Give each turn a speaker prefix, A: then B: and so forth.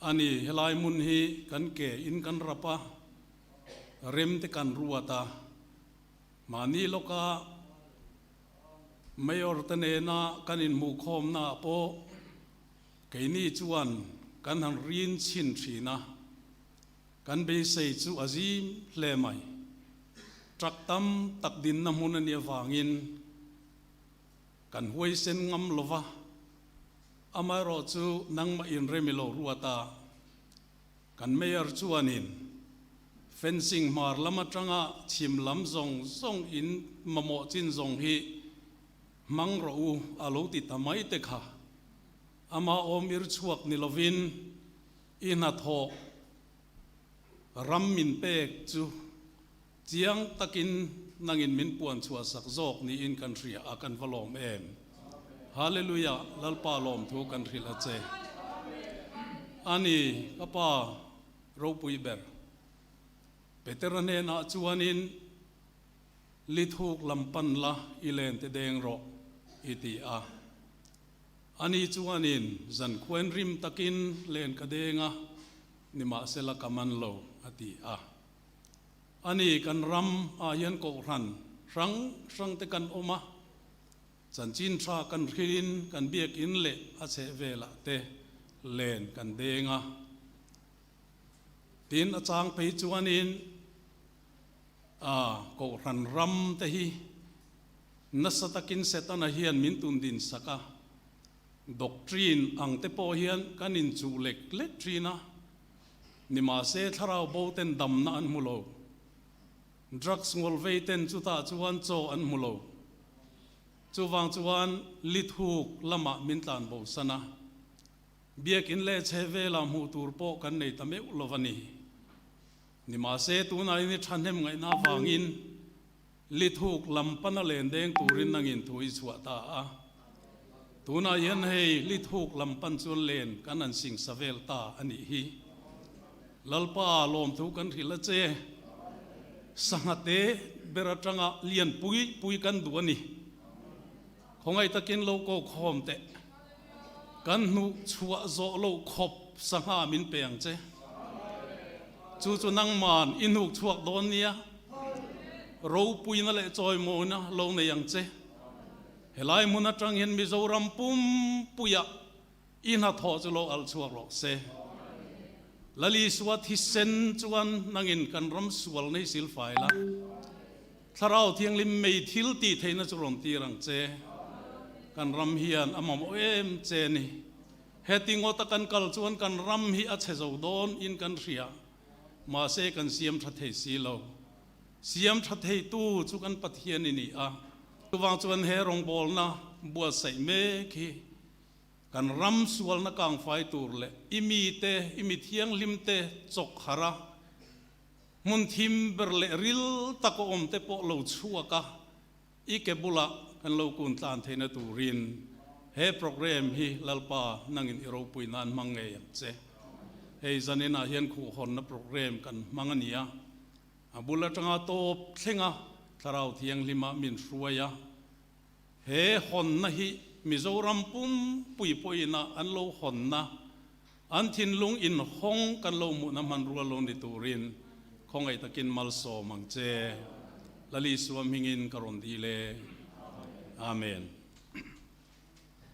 A: Ani helai hmun hi kan ke in kan rap a, rem te kan ruat a, mahni lawka Mayor te nena kan inhmuhkhawmna ah pawh keini chuan kan han rin chhin thin a, kan beisei chu a zim hle mai. Truck tam tak dinna hmun a nih avangin Kan huaisen ngam lo va, amaherawh chu nangmah inrem i lo ruat a. Kan Mayor chuanin fencing hmar lam atanga chhim lam zawng zawng in mamawh chin zawng hi hmang rawh u a lo ti ta mai te kha. Ama awm ir chhuak ni lovin i hnathawh ram min pek chu Chiang takin nangin min puan chhuah sak zawk niin kan hria a, kan va lawm em? Hallelujah, Lalpa lawmthu kan hrilh a che. Ani, ka pa ropui ber. Petera hnenah chuanin, Lithuk lam pan la, i len te deng rawh, i ti a. Ani chuanin, Zankhuain rim takin len ka deng a, nimahsela ka man lo, a ti a. A ni, kan ram ah hian kohhran hrang hrang te kan awm a, chanchin tha kan hrilhin kan biakin leh a chheh velah te len kan deng a. Tin, a chang phei chuanin a kohhran ram te hi nasa takin Setana hian min tun din sak a, doctrine ang te pawh hian kan inchuh lek lek thin a. Nimahse, thlarau bo ten damna an hmu lo. Drugs ngawl vei ten chutah chuan chaw an hmu lo. Chuvang chuan lithuk lamah min tlan bo san a. Biakin leh chhe velah hmuh tur pawh kan nei ta meuh lo a ni. Nimahse, tunah in i thahnem ngaihna avangin Lithuk lam pana len deng turin nangin thu i chhuah ta a. Tunah hian hei lithuk lam pan chuan len kan han singsa vel ta a nih hi. Lalpa lawmthu kan hrilh a che. Sangha te ber atanga lian pui pui kan duh a ni. Khawngaih takin lo ko khawm teh. Kan hnuh chhuah zawh loh khawp sangha min pe ang che. Chu chu nangman i hnuk chhuak dawn nia. Ropuina leh chawimawina lo nei ang che. Helai hmun atang hian Mizoram pumpuiah i hnathawh chu lo alh chhuak rawh se. Lalisua thisen chuan nangin kan ram sual nei silfai la. Thlarau Thianghlim mei thil tih theihna chu rawn tir ang che. Kan ram hian a mamawh em che ni. Heti ngawta kan kal chuan kan ram hi a chhe zo dawn in kan hria. Mahse kan siam tha thei si lo. Siam tha theitu chu kan Pathian i ni a. Chuvang chuan he rawngbawlna buatsaih mek hi kan ram sualna kangfai tur leh i mite, i mi thianghlimte chawk harh a, Hmun thim ber leh ril tak a awm te pawh lo chhuak a, i ke bulah kan lo kun tlan theihna turin he program hi Lalpa nangin i ropui nan hmang ngei ang che. Hei zaninah hian khuhhawnna program kan hmang a ni a, a bul atanga tawp thlenga Thlarau Thianghlima min hruai a, he hawnna hi Mizoram pumpui pawhin a an lo hawnna An thinlung inhawng kan lo hmuhna hmanrua lo ni turin khawngaih takin malsawm ang che. Lalisua hmingin ka rawn dil e. Amen.